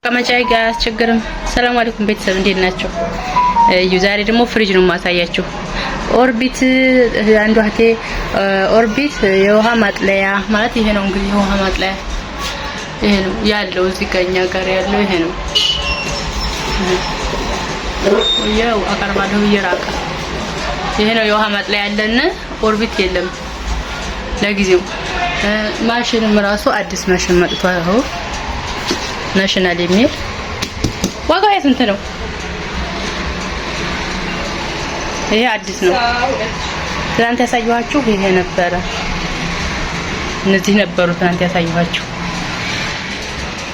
መቀመጫ ጋር አያስቸግርም። ሰላም አለይኩም ቤተሰብ እንዴት ናቸው? እዩ ዛሬ ደግሞ ፍሪጅ ነው የማሳያችሁ። ኦርቢት አንዷ እህቴ ኦርቢት የውሃ ማጥለያ ማለት ይሄ ነው እንግዲህ የውሃ ማጥለያ ይሄ ነው ያለው እዚህ ጋር እኛ ጋር ያለው ይሄ ነው። ያው አቀርባለሁ እየራቀ ይሄ ነው የውሃ ማጥለያ ያለን። ኦርቢት የለም ለጊዜው። ማሽንም ራሱ አዲስ ማሽን መጥቷል። ይኸው ናሽናል የሚል ዋጋው ስንት ነው? ይሄ አዲስ ነው። ትናንት ያሳየኋችሁ ይሄ ነበረ። እነዚህ ነበሩ ትናንት ያሳየኋችሁ።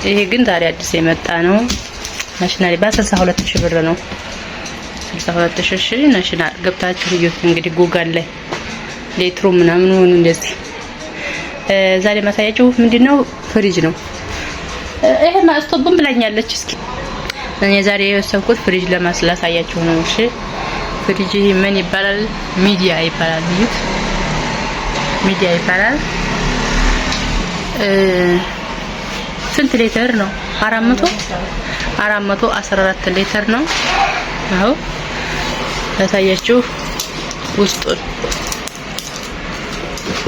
ይሄ ግን ዛሬ አዲስ የመጣ ነው። ናሽናል በ62,000 ብር ነው። 62,000 ናሽናል ገብታችሁ እዩት እንግዲህ ጉግል ላይ ሌትሩ ምናምን ሆኑ እንደዚህ። ዛሬ ማሳያችሁ ምንድነው ፍሪጅ ነው። ይሄ ማስቶብን ብላኛለች። እስኪ እኔ ዛሬ የወሰንኩት ፍሪጅ ለማስላሳያችሁ ነው። እሺ ፍሪጅ ይሄ ምን ይባላል? ሚዲያ ይባላል። እዩት፣ ሚዲያ ይባላል። ስንት ሊትር ነው? 414 ሊትር ነው። አዎ ላሳያችሁ ውስጡን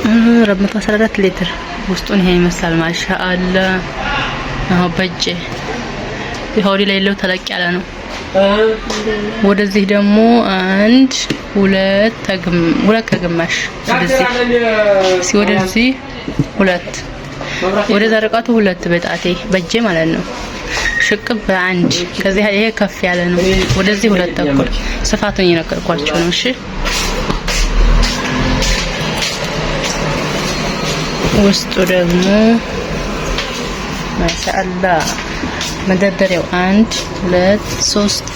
414 ሊትር ውስጡን ይሄ ይመስላል። ማሻአላ አሁን በእጄ ይኸው ላይ ያለው ተለቅ ያለ ነው። ወደዚህ ደግሞ አንድ ሁለት ሁለት ከግማሽ ወደዚህ ወደዚህ ሁለት ወደዛ ርቀቱ ሁለት በጣቴ በእጄ ማለት ነው። ሽቅብ በአንድ ከዚህ ይሄ ከፍ ያለ ነው። ወደዚህ ሁለት ተኩል ስፋቱን እየነገርኳቸው ነው። እሺ ውስጡ ደግሞ ማሻአላ መደርደሪያው አንድ ሁለት ሶስት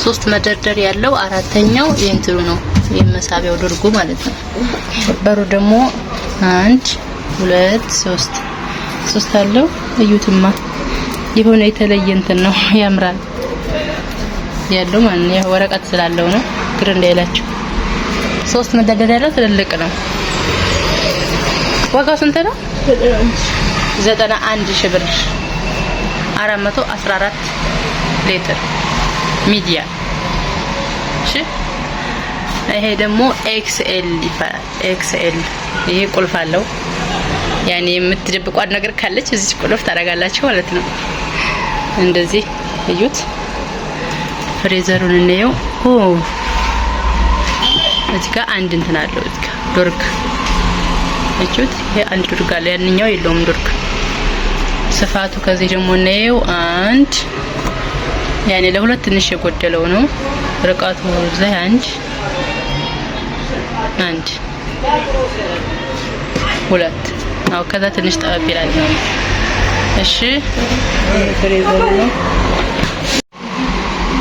ሶስት መደርደር ያለው አራተኛው የእንትኑ ነው የመሳቢያው ድርጉ ማለት ነው። በሩ ደግሞ አንድ ሁለት ሶስት ሶስት አለው። እዩትማ የሆነ የተለየ እንትን ነው ያምራል ያለው ማለት ነው። ወረቀት ስላለው ነው ግር እንዳይላችሁ። ሶስት መደርደር ያለው ትልልቅ ነው። ዋጋው ስንት ነው? 91,000 ብር 414 ሊትር ሚዲያ። እሺ ይሄ ደግሞ XL ይባላል። XL ይሄ ቁልፍ አለው። ያኔ የምትደብቋት ነገር ካለች እዚህ ቁልፍ ታደርጋላችሁ ማለት ነው። እንደዚህ እዩት። freezer ኡን እንየው። ኦ እዚህ ጋር አንድ እንትን አለው። እዚህ ጋር ዶርግ እዩት። ይሄ አንድ ዶርግ አለው። ያንኛው የለውም ዶርግ። ስፋቱ ከዚህ ደግሞ እንየው። አንድ ያኔ ለሁለት ትንሽ የጎደለው ነው። ርቀቱ እዚህ አንድ አንድ ሁለት አዎ፣ ከዛ ትንሽ ጠበብ ይላል። እሺ freezer ኡ ነው።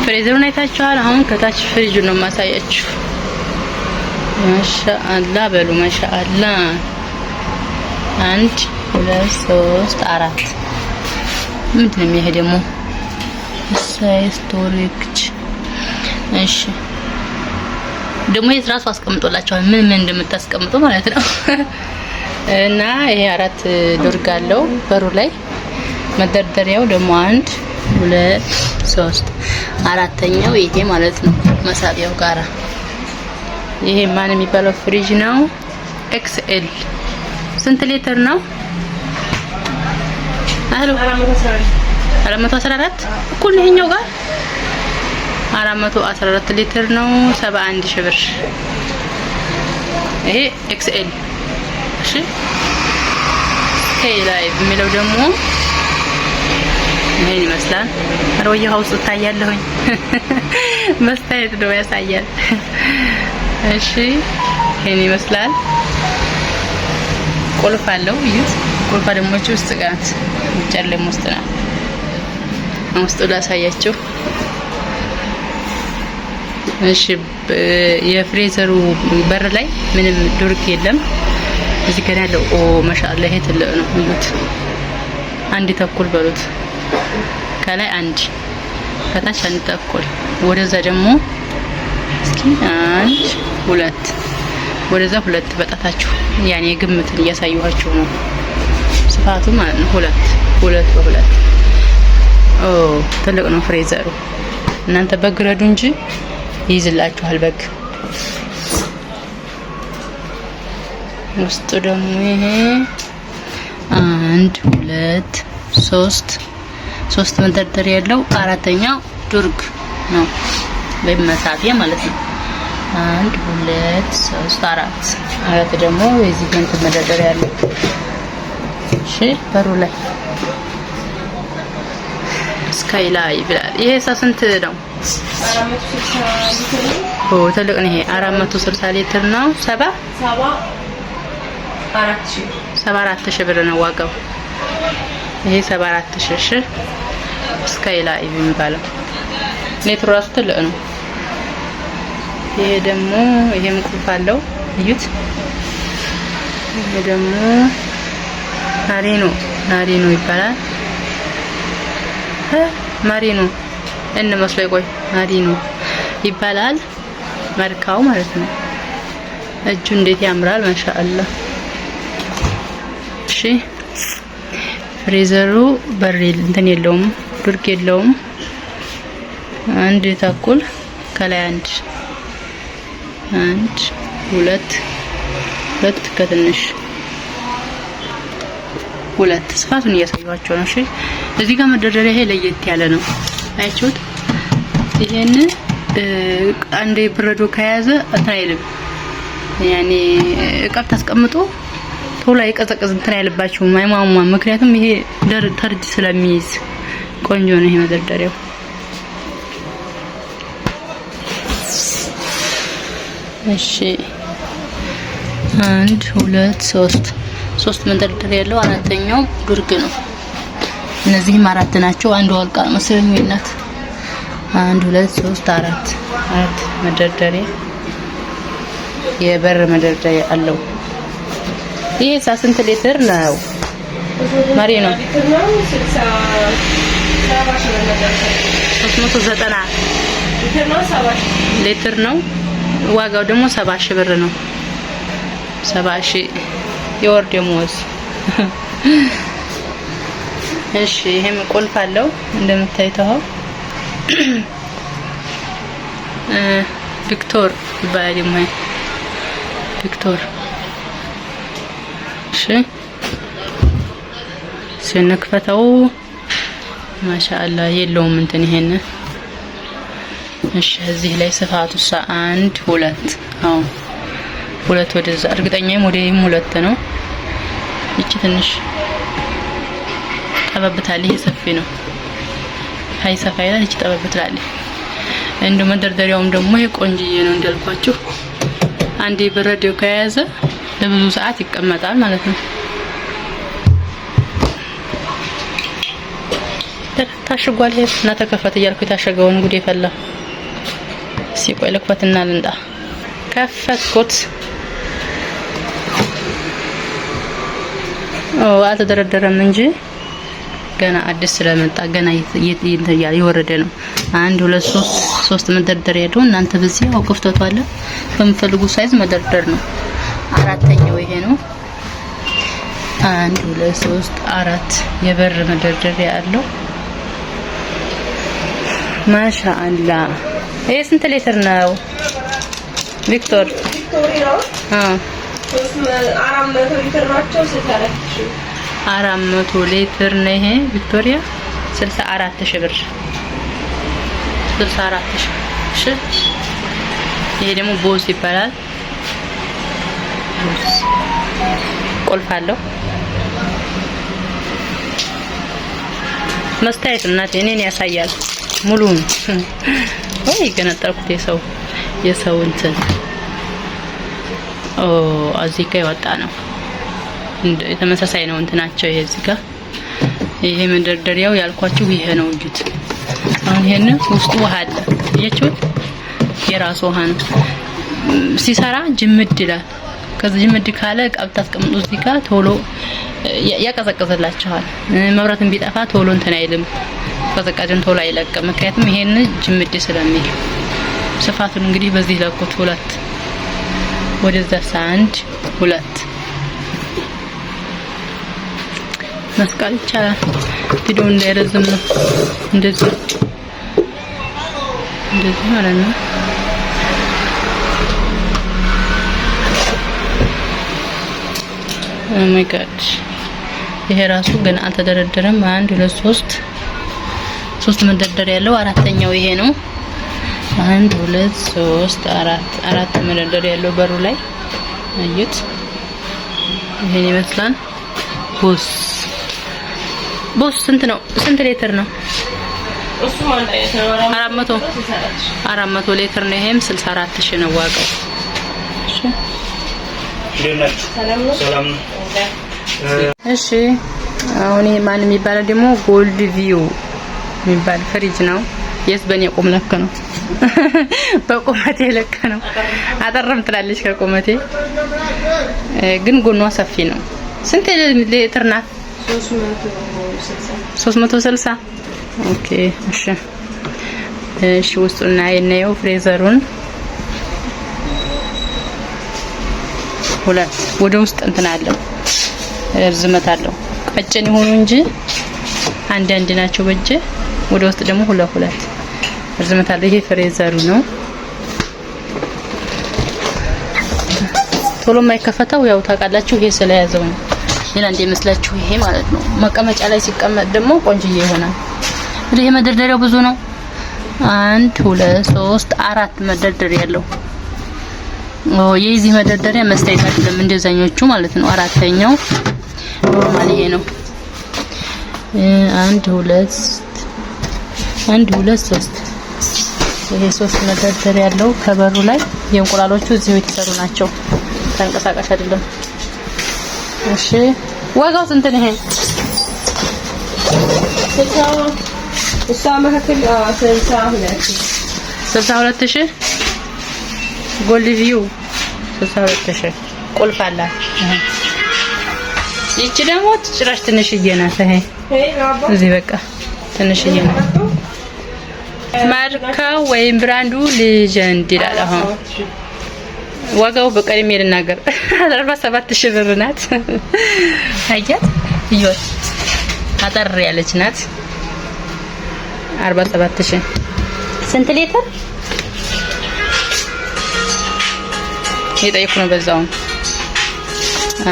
freezer ኡን አይታችኋል። አሁን ከታች ፍሪጁ ነው የማሳያችሁ። ማሻአላ በሉ ማሻአላ። አንድ ሁለት ሶስት አራት ምንድን ነው ይሄ ደግሞ? እሰይ storage። እሺ ደግሞ ይሄ ራሱ አስቀምጦላችኋል ምን ምን እንደምታስቀምጡ ማለት ነው። እና ይሄ አራት ዶርግ አለው በሩ ላይ መደርደሪያው ደግሞ አንድ ሁለት ሶስት አራተኛው ይሄ ማለት ነው መሳቢያው ጋራ። ይሄ ማን የሚባለው ፍሪጅ ነው? XL ስንት ሊትር ነው? አሎ 414 እኩል ነው ይሄኛው ጋር 414 ሊትር ነው። 71,000 ብር ይሄ XL። እሺ ስኬ ላይ የሚለው ደግሞ ይሄን ይመስላል። ኧረ ወየው ውስጥ እታያለሁኝ መስታየት ነው ያሳያል። እሺ ይሄን ይመስላል። ቁልፍ አለው እዩት። ቁልፏ ደግሞ ውስጥ ጋር ውጭ ያለም ውስጥ ናት። ውስጡ ላሳያችሁ። እሺ የ freezer ኡ በር ላይ ምንም ዱርግ የለም። እዚህ ገና ያለው ኦ ማሻአላ ይሄ ትልቅ ነው። እዩት። አንድ ተኩል በሉት። ከላይ አንድ ከታች አንድ ተኩል ወደዛ ደግሞ እስኪ አንድ ሁለት ወደዛ ሁለት በጣታችሁ ያኔ ግምትን እያሳየኋችሁ ነው። ስፋቱ ማለት ነው። ሁለት ሁለት በሁለት ኦ ትልቅ ነው freezer ኡ። እናንተ በግ ረዱ እንጂ ይይዝላችኋል በግ። ውስጡ ደግሞ ይሄ አንድ ሁለት ሶስት ሶስት መደርደሪያ ያለው አራተኛው درج ነው ወይም መሳቢያ ማለት ነው። አንድ ሁለት ሶስት አራት አራት ደግሞ የዚህ እንትን መደርደሪያ ያለው። እሺ በሩ ላይ ስካይ ላይ ይላል። ይሄ ስንት ነው? ኦ ትልቅ ነው ይሄ 460 ሊትር ነው። 74,000 ብር ነው ዋጋው። ይሄ 74,000። እሺ ስካይ ላይ የሚባለው ሌትሩ ራሱ ትልቅ ነው። ይሄ ደግሞ ይሄም ቁልፍ አለው እዩት። ይሄ ደግሞ ማሪኖ ማሪኖ ይባላል። ማሪኖ እን መስሎ ይቆይ ማሪኖ ይባላል። መርካው ማለት ነው። እጁ እንዴት ያምራል! ማሻአላ። እሺ freezer ኡ በር እንትን የለውም፣ درج የለውም። አንድ ተኩል ከላይ አንድ አንድ ሁለት ሁለት ከትንሽ ሁለት ስፋቱን እያሳየኋቸው ነው። እሺ እዚህ ጋር መደርደሪያ ይሄ ለየት ያለ ነው። አያችሁት? ይሄን አንዴ በረዶ ከያዘ እንትን አይልም። ያኔ እቃ ታስቀምጡ ቶሎ አይቀዘቅዝ እንትን አይልባችሁም፣ አይሟሟም። ምክንያቱም ይሄ ثلج ስለሚይዝ ቆንጆ ነው ይሄ መደርደሪያው። እሺ አንድ ሁለት ሶስት ሶስት መደርደሪያ ያለው አራተኛው درج ነው። እነዚህም አራት ናቸው። አንዱ ወልቃ መሰለኝ እናት። አንድ ሁለት ሶስት አራት አራት መደርደሪያ የበር መደርደሪያ አለው። ይሄ ስንት ሊትር ነው? መሪ ነው 390 ሊትር ነው። ዋጋው ደግሞ 70,000 ብር ነው። 70,000 የወር ደመወዝ። እሺ ይሄም ቁልፍ አለው እንደምታዩት ቪክቶር ይባላል። ደግሞ ቪክቶር። እሺ ስንክፈተው ማሻአላ የለውም እንትን ይሄን። እሺ እዚህ ላይ ስፋቱ አንድ ሁለት፣ አዎ ሁለት ወደዛ እርግጠኛም ወደዚህም ሁለት ነው። እቺ ትንሽ ጠበብ ትላለች። ይሄ ሰፊ ነው። ሀይ ሰፋ ይላል። እቺ ጠበብ ትላለች። እንደው መደርደሪያውም ደግሞ ይሄ ቆንጅዬ ነው እንዳልኳችሁ። አንዴ በረዶ ከያዘ ለብዙ ሰዓት ይቀመጣል ማለት ነው። ታሽጓል። ይሄ እና ተከፈተ እያልኩ የታሸገውን ጉድ የፈላ። እስኪ ቆይ ልክፈትና ልንጣ። ከፈትኩት። ኦ አልተደረደረም እንጂ ገና አዲስ ስለመጣ ገና የወረደ ነው። አንድ ሁለት ሶስት ሶስት መደርደሪያ ያለው እናንተ በዚህ ያው ክፍተቱ አለ። በምትፈልጉ size መደርደር ነው። አራተኛው ይሄ ነው። አንድ ሁለት ሶስት አራት የበር መደርደሪያ አለው። ማሻአላ ይሄ ስንት ሊትር ነው ቪክቶር? 400 ሊትር ነው ይሄ ቪክቶሪያ 64,000 ብር 64,000። እሺ ይሄ ደግሞ ቦስ ይባላል። ቦስ ቁልፍ አለው። መስታየት እናቴ እኔን ያሳያል ሙሉውን። ወይ ገነጠልኩት የሰው የሰው እንትን። ኦ እዚህ ጋር የወጣ ነው። ተመሳሳይ ነው እንትናቸው። ይሄ እዚህ ጋር ይሄ መደርደሪያው ያልኳችሁ ይሄ ነው። እዩት። አሁን ይሄን ውስጡ ውሃ አለ። አያችሁት? የራሱ ውሃ ነው። ሲሰራ ጅምድ ይላል። ከዚህ ጅምድ ካለ እቃ ብታስቀምጡ እዚህ ጋር ቶሎ ያቀዘቅዝላችኋል። መብራትን ቢጠፋ ቶሎ እንትን አይልም። ቅዝቃዜውን ቶሎ አይለቅም። ምክንያቱም ይሄን ጅምድ ስለሚል። ስፋቱን እንግዲህ በዚህ ለኩት ሁለት ወደዛ አንድ ሁለት መስቀል ይቻላል። ቪዲዮ እንዳይረዝም ነው። እንደዚህ እንደዚህ ማለት ነው። Oh my God፣ ይሄ ራሱ ገና አልተደረደረም። አንድ፣ ሁለት፣ ሶስት፣ ሶስት መደርደር ያለው፣ አራተኛው ይሄ ነው። አንድ፣ ሁለት፣ ሶስት፣ አራት፣ አራት መደርደር ያለው በሩ ላይ አዩት። ይሄን ይመስላል። ቦስ፣ ቦስ ስንት ነው? ስንት ሊትር ነው? እሱም አንድ አይነት ነው። 400፣ 400 ሊትር ነው። ይሄም 64 ሺህ ነው ዋጋው። እሺ። እንዴት ናችሁ? ሰላም ነው። ሰላም ነው። እሺ፣ አሁን ይሄ ማን የሚባለው ደግሞ ጎልድ ቪው የሚባል ፍሪጅ ነው። የስ በእኔ ቁም ልክ ነው፣ በቁመቴ ልክ ነው። አጠርም ትላለች ከቁመቴ፣ ግን ጎኗ ሰፊ ነው። ስንት ሊትር ናት? 360። 360፣ okay። እሺ እሺ፣ ውስጡና የናየው freezer ኡን ሁለት ወደ ውስጥ እንትን አለው፣ ርዝመት አለው። ቀጭን ይሆኑ እንጂ አንድ አንድ ናቸው በእጄ። ወደ ውስጥ ደግሞ ሁለት ሁለት ርዝመት አለው። ይሄ freezer ኡ ነው። ቶሎ የማይከፈተው ያው ታውቃላችሁ፣ ይሄ ስለያዘው ነው። ሌላ እንዳይመስላችሁ ይሄ ማለት ነው። መቀመጫ ላይ ሲቀመጥ ደግሞ ቆንጅዬ ይሆናል። እንግዲህ ይሄ መደርደሪያው ብዙ ነው። አንድ፣ ሁለት፣ ሶስት፣ አራት መደርደሪያ ያለው። ኦ፣ የዚህ መደርደሪያ መስታወት አይደለም እንደዛኞቹ ማለት ነው። አራተኛው normal ይሄ ነው። አንድ፣ ሁለት፣ አንድ፣ ሁለት፣ ሶስት፣ ይሄ ሶስት መደርደሪያ ያለው። ከበሩ ላይ የእንቁላሎቹ እዚሁ የተሰሩ ናቸው። ተንቀሳቃሽ አይደለም። እሺ፣ ዋጋው ስንት ነው ይሄ? 60፣ እሷ መካከል 62። 62 ሺህ። ጎልድ ቪው 62 ሺህ፣ ቁልፍ አላት። ይቺ ደግሞ ጭራሽ ትንሽዬ ናት። ይሄ እዚህ በቃ ትንሽዬ ናት። ማርካው ወይም brand ኡ ሌጀንድ ይላል። አሁን ዋጋው በቀድሜ ልናገር 47 ሺህ ብር ናት። አያት እዮት አጠር ያለች ናት። 47 ሺህ። ስንት ሊትር የጠየኩ ነው። በዛውም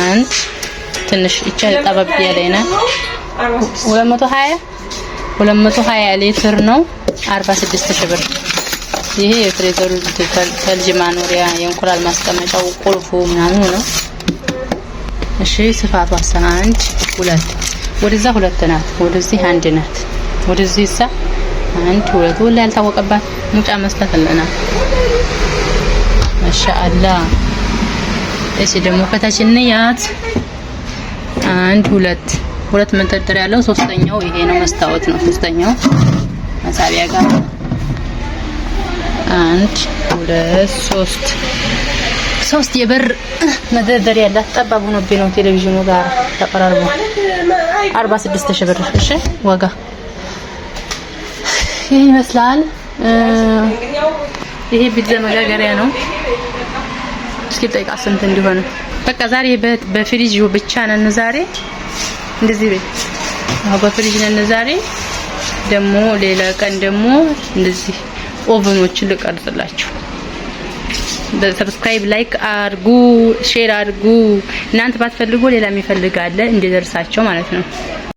አንድ ትንሽ ይቻ ጠበብ ያለኝ ናት። 220፣ 220 ሊትር ነው፣ 46 ሺህ ብር። ይሄ የ freezer ኡ ثلج ማኖሪያ፣ የእንቁላል ማስቀመጫው፣ ቁልፉ ምናምኑ ነው። እሺ፣ ስፋቱ አንድ፣ ሁለት፣ ወደዛ ሁለት ናት፣ ወደዚህ አንድ ናት፣ ወደዚህ ሳ አንድ፣ ሁለት፣ ወላ ያልታወቀባት ሙጫ መስላት አለናት። ማሻአላ። እሺ፣ ደግሞ ከታች እንያት። አንድ፣ ሁለት፣ ሁለት መደርደሪያ ያለው፣ ሶስተኛው ይሄ ነው፣ መስታወት ነው። ሶስተኛው መሳቢያ ጋር አንድ፣ ሁለት፣ ሶስት፣ ሶስት የበር መደርደሪያ ያላት። ጠባብ ሆኖብኝ ነው ቴሌቪዥኑ ጋር ተቀራርቦ። 46 ሺህ ብር። እሺ፣ ዋጋ ይሄ ይመስላል። ይሄ ፒዛ መጋገሪያ ነው። እስኪ ጠይቃ ስንት እንዲሆነ። በቃ ዛሬ በፍሪጅ ብቻ ነን ዛሬ። እንደዚህ ቤት አዎ፣ በፍሪጅ ነን ዛሬ። ደግሞ ሌላ ቀን ደግሞ እንደዚህ oven ኦችን ልቀርጽላችሁ። በ subscribe፣ like አርጉ፣ share አርጉ። እናንተ ባትፈልጉ ሌላ የሚፈልግ አለ እንዲደርሳቸው ማለት ነው።